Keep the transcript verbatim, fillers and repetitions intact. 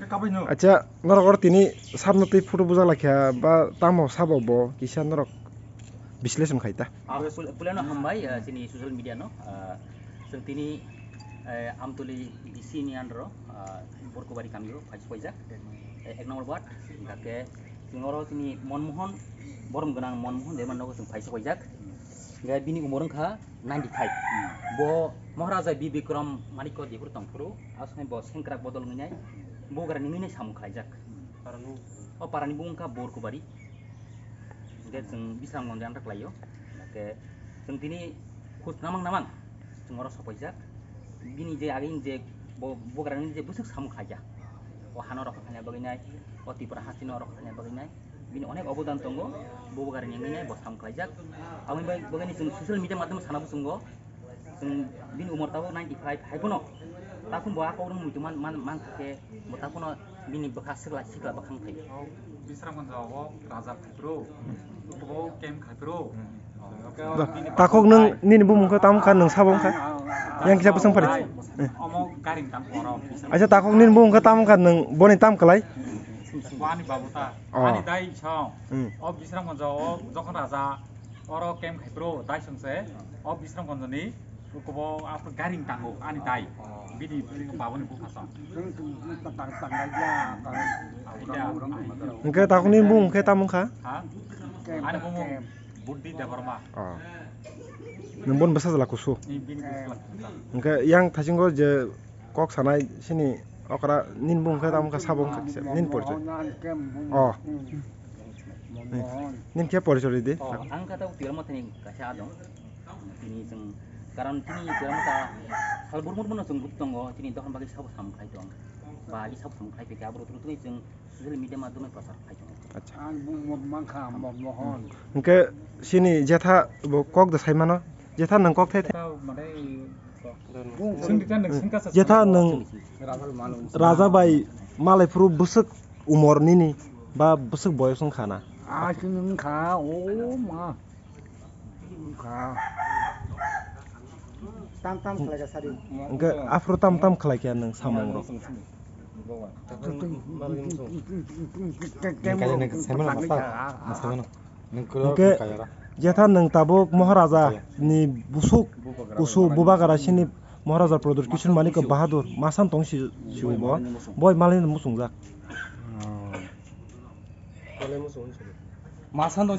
Acha, norok oro tini sabno twi photo bujak laikha ba tamo sabo bo kisa norok bisleshon khai ta. Ah, pul-, pulano hambai, ah, chini social media no. Ah, chwng tini, eh, Amtuli D C ni under o, ah, Borkobari kamio phai sokjak. Eh, ek number ward, hingkha khe chwng oro chini Monmohon borom gwnang Monmohon Debbarma nogo chwng phai sokjak. Hingkhe bini umor wngkha ninety five. Bo Maharaja B Bikram Manikya jephuru tongphuru, aswknai bo sengkrak bodol wngnai, bugrani wngnai samung khlaijak. O parani bumung wngkha Borkobari. Hingkhe chwng Bisramganj ni under khlaio. Hingkhe chwng tini khus namang namang chwng oro sokphaijak. Bini je agini je bo bugrani je bwswk samung khlaijak. O hano rok khaina bagwi nai, o Tripura hasteni rok khaina bagwi nai. Bini onek obodan tongo, bo bugrani wngwi nai bo samung khlaijak. Aboni bai bagwini chwng social media madhyamo sana bwswngo. Chwng bini umor tabuk ninety five hai phano. Takhum bo a kok rwng muitu man, man, man kha khe bo takhumno bini bwkha sikla, sikla bwkhang thai. Bisramganj o raja khai phuru, bo camp khai phuru. Ba, takhuk nwng nini bumung khe tamo kha, nwng sabo wngkha? Yang kisa bwswng phari. Omo garing tam oro. Acha, takhuk nini bumung khe tamo kha, nwng boni tam kwlai? Bo ani babu ta. Oh. Ani dai song. Hmm. O Bisramganj o jokhon raja oro camp khai phuru dai song se. O Bisramganj ni ukubo aphuru garing tango ani dai. Bini babuni bupha song. Hingkhe takhuk nini bumung khe tamo wngkha? Ha? Ani bumung Buddhi Debbarma. Oh. Nwng boni bwsa jala kusu. Ni bini bwsa jala kusu. Hingkhe yang thaisingo je kok sanai sini okra nini bumung khe tamo wngkha sabo wngkha kisa nini porichoi. Oh. Nini khe porichoi di. Oh, ang kha tau Twiramo thani kaisa adong. Tini chwng karon tini Twiramo ta sal burmur bono chwng butongo tini dohon bagwi sabo samung khlai tong. Ba agi sabo samung khlai pekhe abro turu twi chwng social media madhyome prochar khai tongo. Acha. Ang bung mo-, mankha mo-, mohon. Hingke sini jetha bo kok da sai mano. Jetha nang kok the the. Tao mane bung sing dita nang sing kasa Jetha sing. Nang Raja bai malai phuru bwswk umor nini ba bwswk boyos wng khana. A sing wng kha o ma. Tam tam khlai ka sari. Hingke aphuru tam tam khlai khe nang samung rok. Hingke jetha nwng tabuk Maharaja ni busuk kusu bubagra sini Maharaja Pradyut Kishore Manikya Bahadur masan tong si, si bo boi malai no muchungjak. Masan tong